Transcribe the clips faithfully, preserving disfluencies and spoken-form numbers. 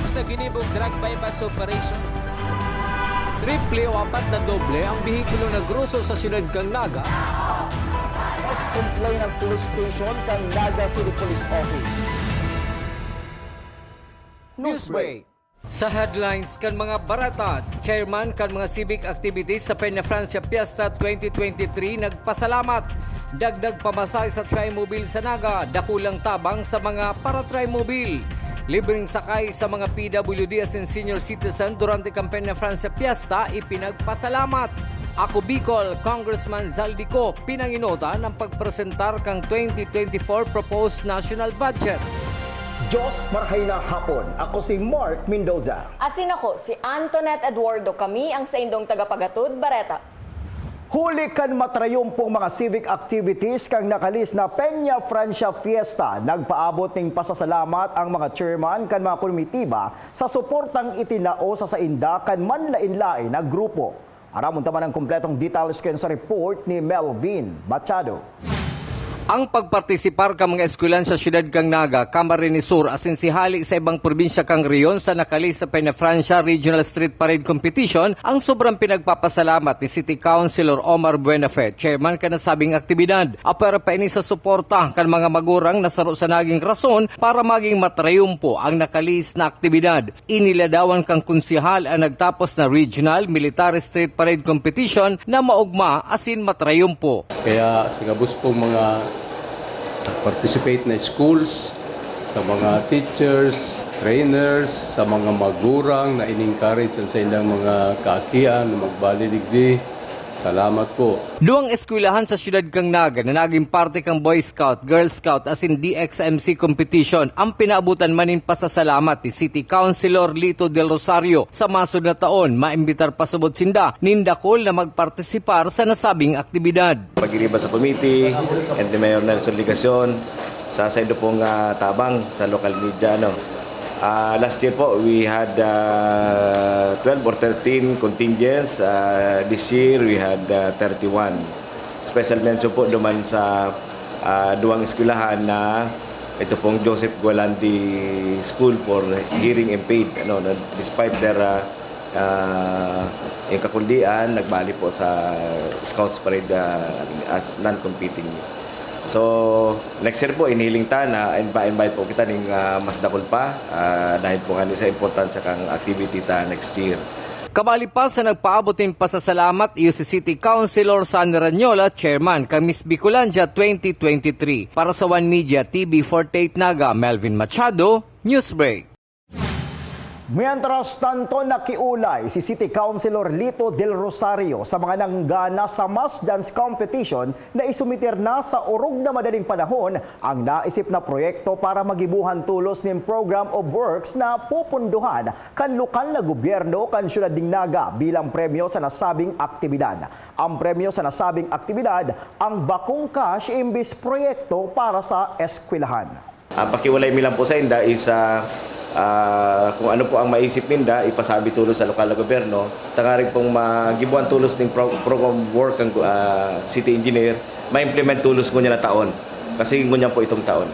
Sa ginibong drug buy-bust operation. Triple o apat na doble ang behikulo na groso sa siyudad kan Naga. Mas complain ang police station kan Naga City Police Office. Newsbreak. Sa headlines kan mga bareta, chairman kan mga civic activities sa Peña Francia Fiesta twenty twenty-three nagpasalamat. Dagdag pamasahe sa Trimobile sa Naga, dakulang tabang sa mga para-Trimobile. Libreng sakay sa mga P W D asin senior citizen durante kan Peña Francia Fiesta, ipinagpasalamat. Ako Bicol, Congressman Zaldy Co, pinanginotan ang pagpresentar kan twenty twenty-four proposed national budget. Diyos, marhay na hapon. Ako si Mark Mendoza. Asin ako, si Antoinette Eduardo. Kami ang saindong tagapagatod bareta. Huli kan matrayumpong mga civic activities kan nakalis na Peña Francia Fiesta, nagpaabot ning pasasalamat ang mga chairman kan mga komitiba sa suportang itinao sa sainda kan manlaen-laen na grupo. Aramon ta man ang kompletong details kan sa report ni Melvin Machado. Ang pagpartisipar kan mga eskwelahan sa siyudad kan Naga, Camarines Sur, asin si hali sa ibang probinsya kan rehiyon sa nakalis sa Peña Francia Regional Street Parade Competition ang sobrang pinagpapasalamat ni City Councilor Omar Buenafe, chairman kan nasabing aktibidad. Apwera pa ini sa suporta kan mga magurang na saro sa naging rason para maging matrayumpo ang nakalis na aktibidad. Iniladawan kan konsehal ang nagtapos na Regional Military Street Parade Competition na maogma asin matrayumpo. Kaya sa gabos pong mga participate na schools, sa mga teachers, trainers, sa mga magurang na in-encourage ang saindang mga kaakian na magbali digdi, salamat po. Duwang eskwelahan sa siyudad kan Naga na naging parte kan Boy Scout, Girl Scout asin D X M C competition ang pinaabotan man nin pasasalamat ni City Councilor Lito Del Rosario. Sa masunod na taon, maimbitar pasabot sinda nin dakul na magpartisipar sa nasabing aktibidad. Pag-iriba sa committee and the Mayor Nelson Legacion, sa saindo pong, ah, tabang sa local media, ano. Ah, last year po, we had, ah, twelve or thirteen contingents. Ah, this year, we had, ah, thirty-one. Special mention po duman sa, ah, duwang eskwelahan na ito pong Joseph Gualandi School for Hearing Impaired, ano, na despite their, ah, ah, yung kakuldian, nagbali po sa Scouts Parade, ah, as non-competing. So, next year po, hinihiling ta na imba-imbay po kita ning, ah, mas dakul pa, ah, dahil po ngani sa importansya kang activity ta next year. Kabali pa sa nagpaabot nin pasasalamat, iyo si City Councilor Sonny Ranyola, Chairman kan Miss Bicolandia twenty twenty-three. Para sa One Media T V forty-eight Naga, Melvin Machado, Newsbreak. Mientras tanto, nakiulay si City Councilor Lito Del Rosario sa mga nanggana sa mass dance competition na isumiter na sa orog na madaling panahon ang naisip na proyekto para magibohan tolos nin Program of Works na pupundohan kan lokal na gobyerno kan siyudad nin Naga bilang premyo sa nasabing aktibidad. Ang premyo sa nasabing aktibidad ang bakong cash imbis proyekto para sa eskwelahan. Ang pakiulay mi lang po sainda is, ah, ah, kung ano po ang maisip ninda, ipasabi tolos sa lokal na gobyerno, tangarig pong magiboan tolos ning pro-, program work ang, ah, city engineer, ma-implement tolos ngunyan na taon. Kasi ngunyan po itong taon.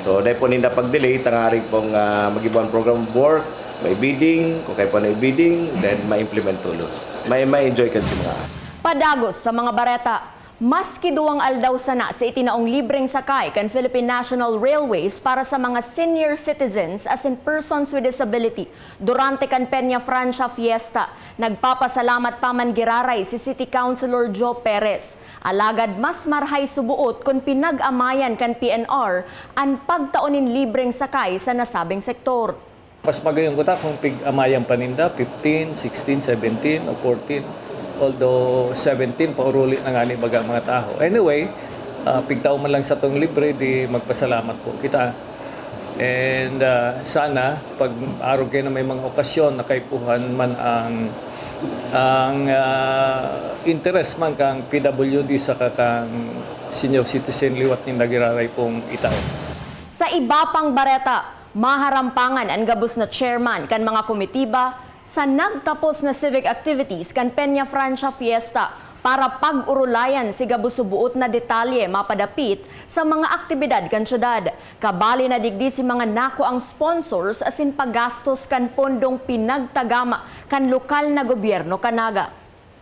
So, dai po ninda pag-delay, tangarig pong, ah, magiboan program work, may bidding, kung kayo po na bidding, then ma-implement tolos. May, ma-enjoy kan si mga Padagos sa mga bareta. Maski duwang aldaw sana sa itinaong libreng sakay kan Philippine National Railways para sa mga senior citizens asin persons with disability durante kan Peña Francia Fiesta, nagpapasalamat pa man giraray si City Councilor Joe Perez. Alagad mas marhay suboot kun pinag-amayan kan P N R an pagtao nin libreng sakay sa nasabing sektor. Mas magayon kuta kung pig-amayan pa ninda, fifteen, sixteen, seventeen, o fourteen. Although seventeen, pauruli na ngani baga mga tawo. Anyway, ah, pigtao man lang satong libre, di magpasalamat po kita. And, ah, sana, pag arog kayo na may mga okasyon na kaipuhan man ang, ang, ah, interes man kang P W D saka kang senior citizen liwat ninda giraray pong itao. Sa iba pang bareta, maharampangan an gabos na chairman kan mga komitiba sa nagtapos na civic activities kan Peña Francia Fiesta. Para pag-orolayan si gabos subuot na detalye mapadapit sa mga aktibidad kan syudad. Kabali na digdi si mga nakuang sponsors asin pagastos kan pondong pinagtagama kan lokal na gobyerno kan Naga.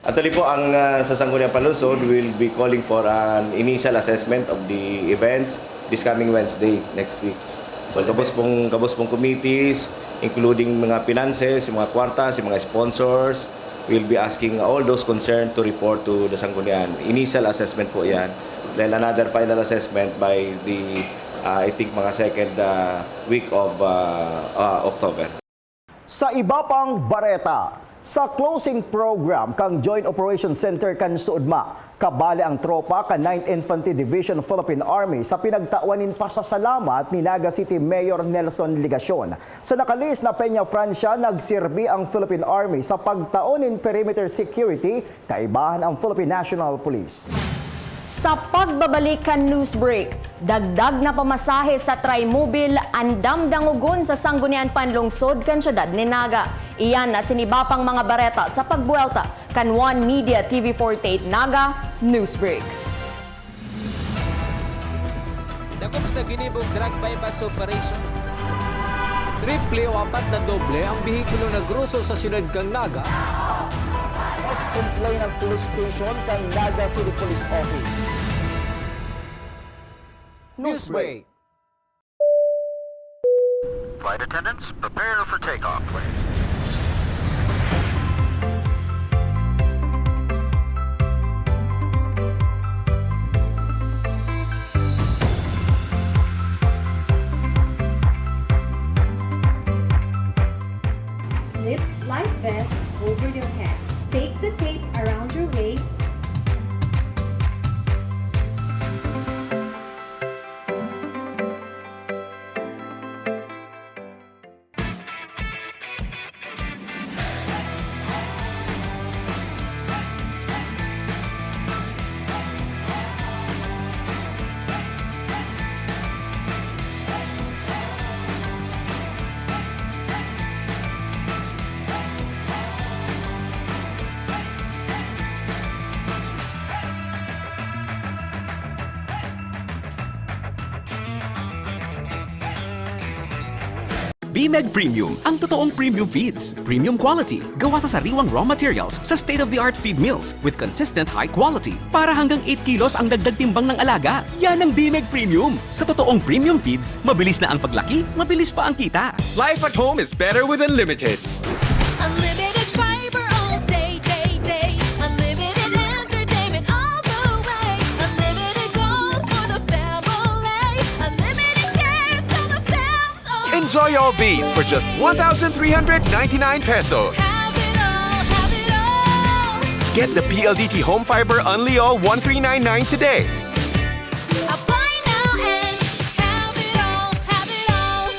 Actually po, ang, ah, sa Sangguniang Panlungsod will be calling for an initial assessment of the events this coming Wednesday, next week. So, gabos pong, gabos pong committees, including mga finances, yung mga kwarta, yung mga sponsors, we'll be asking all those concerned to report to the Sanggunian. Initial assessment po yan. Then another final assessment by the, ah, I think, mga second, ah, week of, ah, ah, October. Sa iba pang bareta, sa closing program kan Joint Operation Center kan Suudma, kabali ang tropa kan Ninth Infantry Division Philippine Army sa pinagtawan nin pasasalamat ni Naga City Mayor Nelson Legacion. Sa nakalihis na Peña Francia, nagserbi ang Philippine Army sa pagtao nin perimeter security kaibahan ang Philippine National Police. Sa pagbabalik kan news break, dagdag na pamasahe sa Trimobile andam dangogon sa Sangguniang Panlungsod kan siyudad nin Naga. Iyan asin iba pang mga bareta sa pagbuwelta kan One Media T V forty-eight Naga News Break. Dakop sa ginibong drug buy-bust operation. Triple o apat na doble ang behikulo na groso sa siyudad kan Naga. Mas complain ang police station kan Naga City Police Office. Newsbreak. Flight attendants, prepare for takeoff, please. Slip life vest over your head. Take the tape around your waist. Bimeg Premium, ang totoong premium feeds. Premium quality, gawa sa sariwang raw materials, sa state-of-the-art feed mills with consistent high quality. Para hanggang eight kilos ang dagdag timbang ng alaga. Yan ang Bimeg Premium. Sa totoong premium feeds, mabilis na ang paglaki, mabilis pa ang kita. Life at home is better with Unlimited. Unlimited fiber all day, day, day. Unlimited entertainment all the way. Unlimited goals for the family. Unlimited care so the fam's all. Enjoy all these for just one thousand three hundred ninety-nine pesos. Have it all, have it all. Get the P L D T Home Fiber Unli All one three nine nine today. Apply now and have it all, have it all.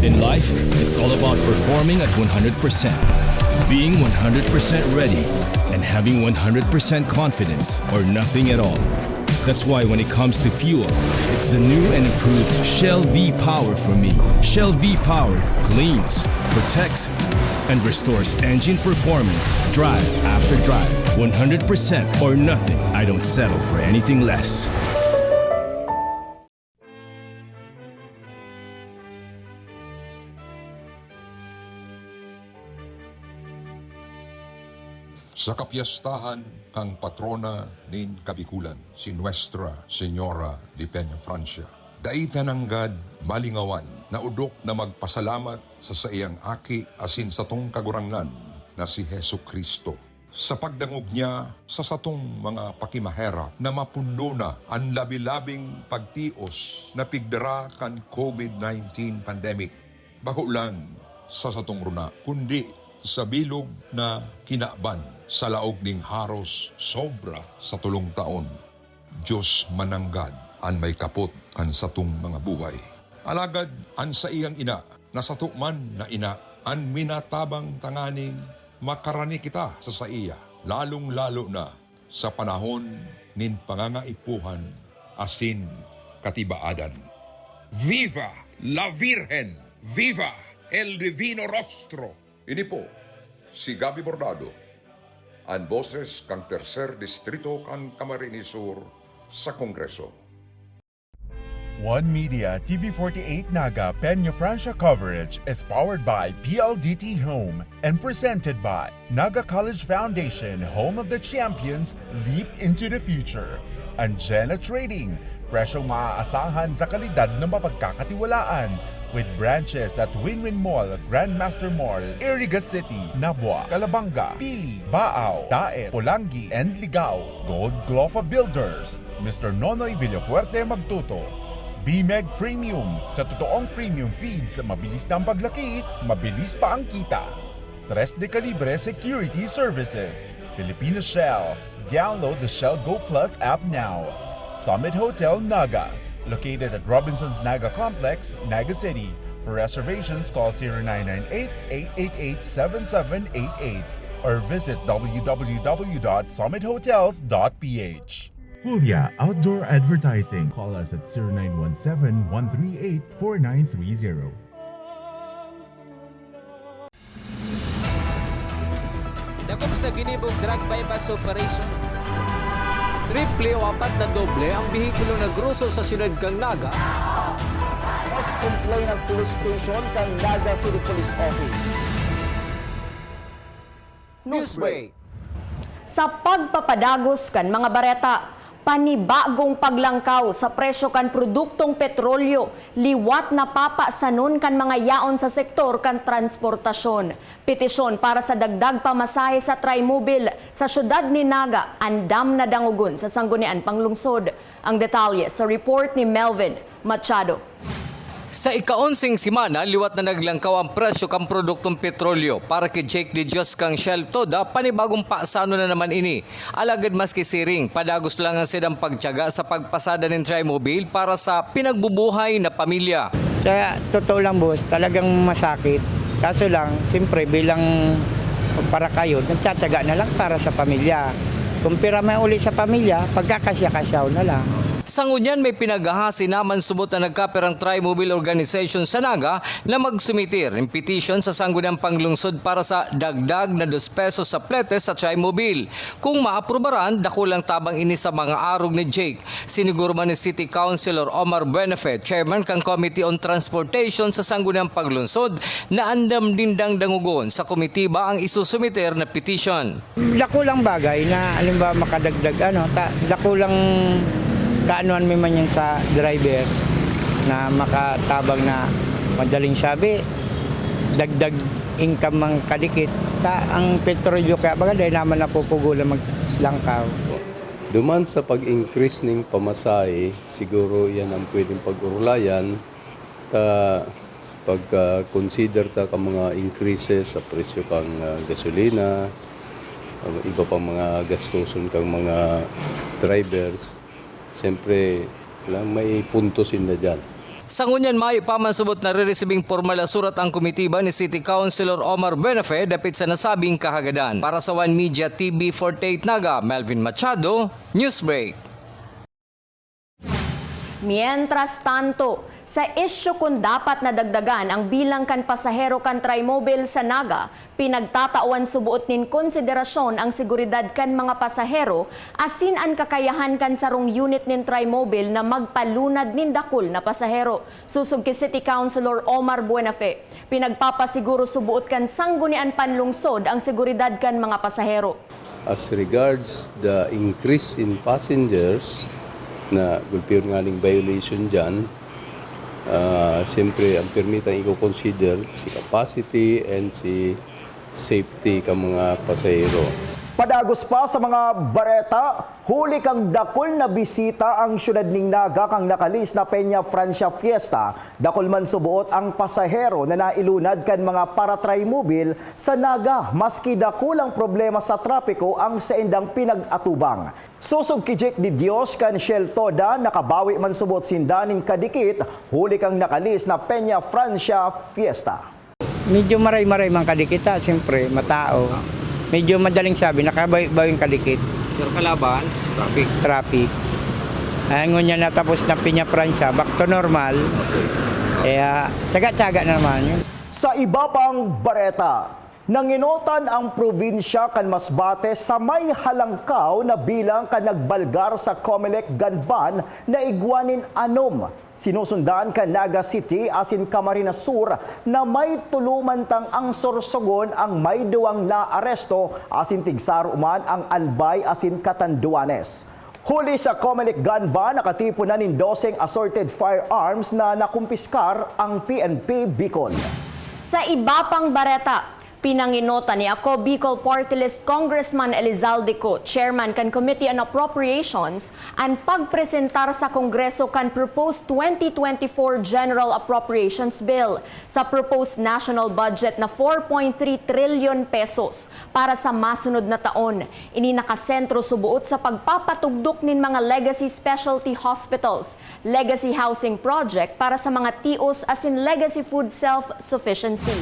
In life, it's all about performing at one hundred percent, being one hundred percent ready, and having one hundred percent confidence or nothing at all. That's why when it comes to fuel, it's the new and improved Shell V-Power for me. Shell V-Power cleans, protects, and restores engine performance, drive after drive. One hundred percent or nothing. I don't settle for anything less. Sa kapyastahan kan patrona nin Kabikulan, si Nuestra Señora de Peñafrancia, dai ta nanggad malingawan na odok na magpasalamat sa saiyang Aki asin satong Kagurangnan na si Jesu-Cristo. Sa pagdangog niya sa satong mga pakimaherak na mapundo na an labi-labing pagtios na pigdara kan COVID nineteen pandemic, bako lang sa satong rona, kundi sa bilog na kinaban sa laog ning haros sobra sa tolong taon. Dios mananggad an may kapot kan satong mga buhay. Alagad an saiyang ina, na sato man na ina, an minatabang tanganing makarani kita sa saiya, lalong-lalo na sa panahon nin pangangaipuhan asin katibaadan. Viva la Virgen! Viva el Divino Rostro! Ini po Si Gabby Bordado, an boses kan Tercer Distrito kan Camarines Sur sa Kongreso. One Media T V forty-eight Naga Peña Francia coverage is powered by P L D T Home and presented by Naga College Foundation, home of the champions, leap into the future. And Jenna Trading, presyong maaasahan sa kalidad na mapagkakatiwalaan. With branches at Win-Win Mall, Grandmaster Mall, Iriga City, Nabua, Calabanga, Pili, Baao, Daet, Polangui, and Ligao. Gold Glofa Builders, Mister Nonoy Villafuerte Magtuto. B-Meg Premium, sa totoong premium feeds, mabilis na ang paglaki, mabilis pa ang kita. Tres de Calibre Security Services, Filipino Shell. Download the Shell Go Plus app now. Summit Hotel Naga, located at Robinson's Naga Complex, Naga City. For reservations, call zero nine nine eight, eight eight eight, seven seven eight eight or visit w w w dot summit hotels dot p h. Julia Outdoor Advertising. Call us at zero nine one seven, one three eight, four nine three zero. Dakop sa ginibong drug buy-bust operation. Triple o apat na doble ang behikulo na groso sa siyudad kan Naga. Mas complain ang police station kan Naga City Police Office. Newsbreak. Sa pagpapadagos kan mga bareta, panibagong paglangkaw sa presyo kan produktong petrolyo liwat napapasanon kan mga yaon sa sektor kan transportasyon. Petisyon para sa dagdag pamasahe sa Trimobile sa siyudad nin Naga andam na dangogon sa Sangguniang Panglungsod. Ang detalye sa report ni Melvin Machado. Sa ika-onseng semana, liwat na naglangkaw ang presyo kan produktong petrolyo. Para ki Jake de Dios kan Shell Toda, panibagong pasanon na naman ini. Alagad maski siring, padagos lang an saindang pagtiyaga sa pagpasada nin Trimobile para sa pinagbubuhay na pamilya. Sa totoo lang, boss, talagang masakit. Kaso lang, siyempre, bilang parakayod, nagtatiyaga na lang para sa pamilya. Kung pira man uli sa pamilya, pagkakasya-kasyaw na lang. Sa ngunyan, may pinaghahasi na man subot na nagkapirang Trimobile Organization sa Naga na magsumite nin petisyon sa Sangguniang Panglungsod para sa dagdag na dos pesos sa flete sa Trimobile. Kung maaprubaran, dakulang tabang ini sa mga arog ni Jake. Siniguro man ni City Councilor Omar Buenafe, chairman kan Committee on Transportation sa Sangguniang Panglungsod, na andam nindang dangogon sa komitiba ang isusumiter na petisyon. Dakulang bagay na, halimbawa, makadagdag, ano, ta-, dakulang kaanoan mi man yan sa driver na makatabang na, madaling sabi, dagdag income ang kadikit. Ta-, ang petrolyo kaya baga dahil naman napupugulan maglangkaw. Duman sa pag-increase ning pamasahe, siguro yan ang pwedeng pag-urulayan. Ta, pagka-consider ta ka mga increases sa presyo kang, ah, gasolina, ah, iba pang mga gastuson kang mga drivers, siyempre, lang may punto sinda diyan. Sa ngunyan, mayo pa man subot nareresibing pormal na surat ang komitiba ni City Councilor Omar Buenafe dapit sa nasabing kahagadan. Para sa One Media T V forty-eight Naga, Melvin Machado, Newsbreak. Mientras tanto, sa isyu kun dapat na dagdagan ang bilang kan pasahero kan Trimobile sa Naga, pinagtatawan suboot nin konsiderasyon ang seguridad kan mga pasahero asin an kakayahan kan sarong unit nin Trimobile na magpalunad nin dakul na pasahero. Sosog ki City Councilor Omar Buenafe, pinagpapasiguro suboot kan Sangguniang Panlungsod ang seguridad kan mga pasahero. As regards the increase in passengers, na gulpi nganing violation diyan, ah, siyempre, ang pirmi tang iko-consider si capacity and si safety kan mga pasahero. Padagos pa sa mga bareta, huli kan dakul na bisita ang siyudad ning Naga kan nakalis na Peña Francia Fiesta, dakul man suboot ang pasahero na nailunad kan mga para-Trimobile sa Naga, maski dakulang problema sa trapiko ang saindang pinag-atubang. Sosog ki Jake de Dios kan Shell Toda, nakabawi man suboot sinda nin kadikit huli kan nakalis na Peña Francia Fiesta. Medyo maray-maray man kadikit, ah, siyempre, matao. Medyo madaling sabi, nakabawi-bawi ang kadikit. Pero kalaban, traffic. Traffic. Ay, ngunyan natapos na Peña Francia, back to normal. Kaya, tsaga-tsaga na naman yun. Sa iba pang bareta, Nangenotan ang probinsya kan Masbate sa may halangkaw na bilang kan nagbalgar sa Comelec Ganban na igwa nin anom. Sinusundan kan Naga City asin Camarines Sur na may tolo man tang ang sorsogon ang may duwang naaresto asin tigsaro man ang Albay asin Catanduanes. Huli sa Comelec Ganban, nakatipon na nin doseng assorted firearms na nakumpiskar ang P N P Bicol. Sa iba pang bareta, pinangenotan ni Ako Bicol Party List Congressman Elizalde Co, Chairman kan Committee on Appropriations, an pagpresentar sa Kongreso kan proposed twenty twenty-four General Appropriations Bill sa proposed national budget na four point three trillion pesos para sa masunod na taon. Ini nakasentro suboot sa pagpapatugdok nin mga legacy specialty hospitals, legacy housing project para sa mga tios asin legacy food self-sufficiency.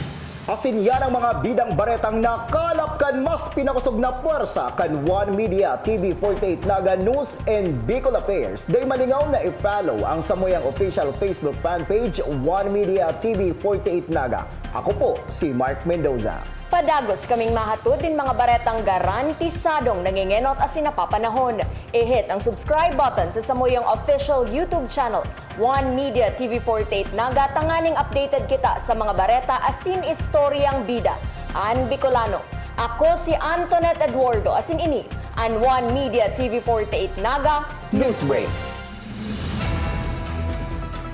Asin yan ang mga bidang baretang nakalap kan mas pinakosog na pwersa kan One Media T V forty-eight Naga News and Bicol Affairs. Dai malingaw na i-follow ang samuyang official Facebook fan page, One Media T V forty-eight Naga. Ako po si Mark Mendoza. Padagos kaming mahatod nin mga baretang garantisadong nangengenot asin napapanahon. I-hit ang subscribe button sa samuyang official YouTube channel, One Media T V forty-eight Naga, tanganing updated kita sa mga bareta asin istoryang bida. An Bicolano. Ako si Antoinette Eduardo, asin ini an One Media T V forty-eight Naga Newsbreak.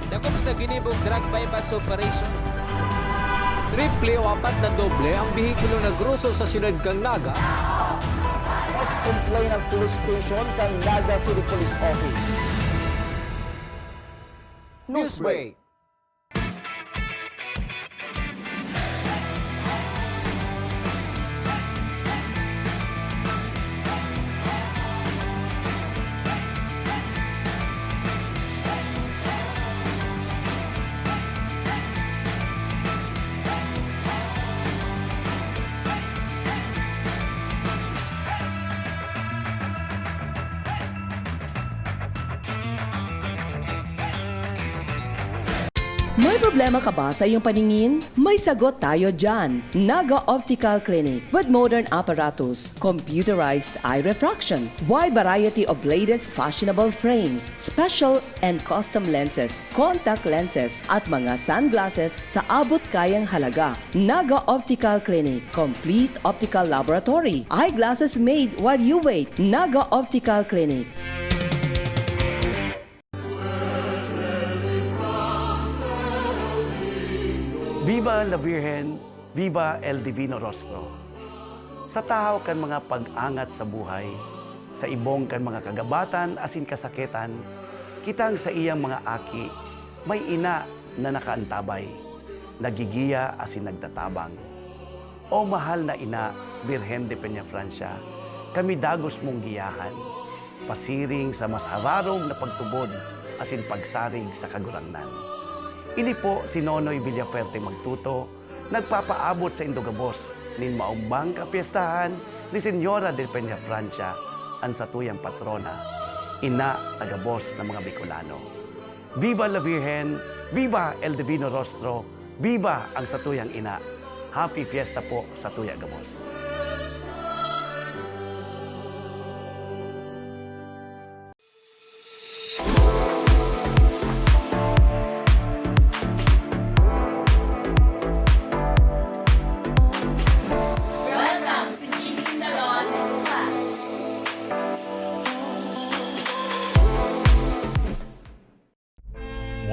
Dakop sa ginibong drug buy-bust operation. Triple o apat na doble ang behikulo na groso sa siyudad kan Naga. Mas complain ang police station kan Naga City Police Office. Newsbreak. May problema ka ba sa iyong paningin? May sagot tayo dyan. Naga Optical Clinic with modern apparatus, computerized eye refraction, wide variety of latest fashionable frames, special and custom lenses, contact lenses, at mga sunglasses sa abot kayang halaga. Naga Optical Clinic, complete optical laboratory, eyeglasses made while you wait. Naga Optical Clinic. Viva la Virgen, viva el Divino Rostro. Sa tahaw kan mga pag-angat sa buhay, sa ibong kan mga kagabatan asin kasakitan, kitang saiyang mga aki, may ina na nakaantabay, nagigiya asin nagtatabang. O mahal na ina, Birhen de Peñafrancia, kami dagos mong giyahan, pasiring sa mas hararog na pagtubod asin pagsarig sa Kagurangnan. Ini po si Nonoy Villafuerte Magtuto, nagpapaabot saindo gabos nin maombang kapyestahan ni Señora de Peñafrancia, an satuyang patrona, ina ta gabos na mga Bicolano. Viva la Virgen! Viva el Divino Rostro! Viva ang satuyang ina! Happy Fiesta po satuya gabos!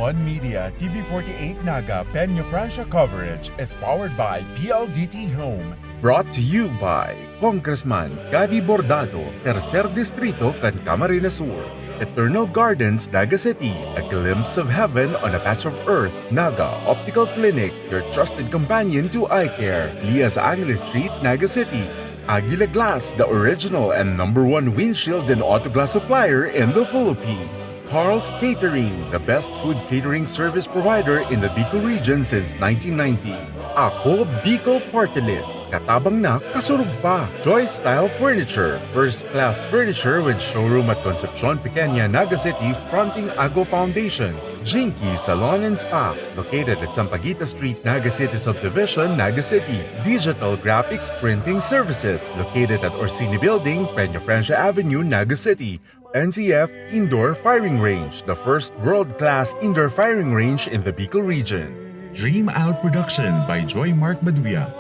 One Media T V forty-eight Naga Peñafrancia coverage is powered by P L D T Home. Brought to you by Congressman Gabby Bordado, Tercer Distrito kan Camarines Sur. Eternal Gardens, Naga City, a glimpse of heaven on a patch of earth. Naga Optical Clinic, your trusted companion to eye care. Lias Angeles Street, Naga City. Aguila Glass, the original and number one windshield and auto glass supplier in the Philippines. Carl's Catering, the best food catering service provider in the Bicol region since nineteen ninety. Ako Bicol Party List, katabang na, kasurog pa. Joy Style Furniture, first class furniture with showroom at Concepcion Pequeña, Naga City, fronting Ago Foundation. Jinky Salon and Spa, located at Sampaguita Street, Naga City Subdivision, Naga City. Digital Graphics Printing Services, located at Orsini Building, Peña Francia Avenue, Naga City. N C F Indoor Firing Range, the first world-class indoor firing range in the Bicol region. Dream Out Production by Joy Mark Maduya.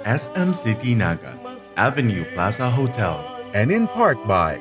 S M City Naga, Avenue Plaza Hotel. And in part by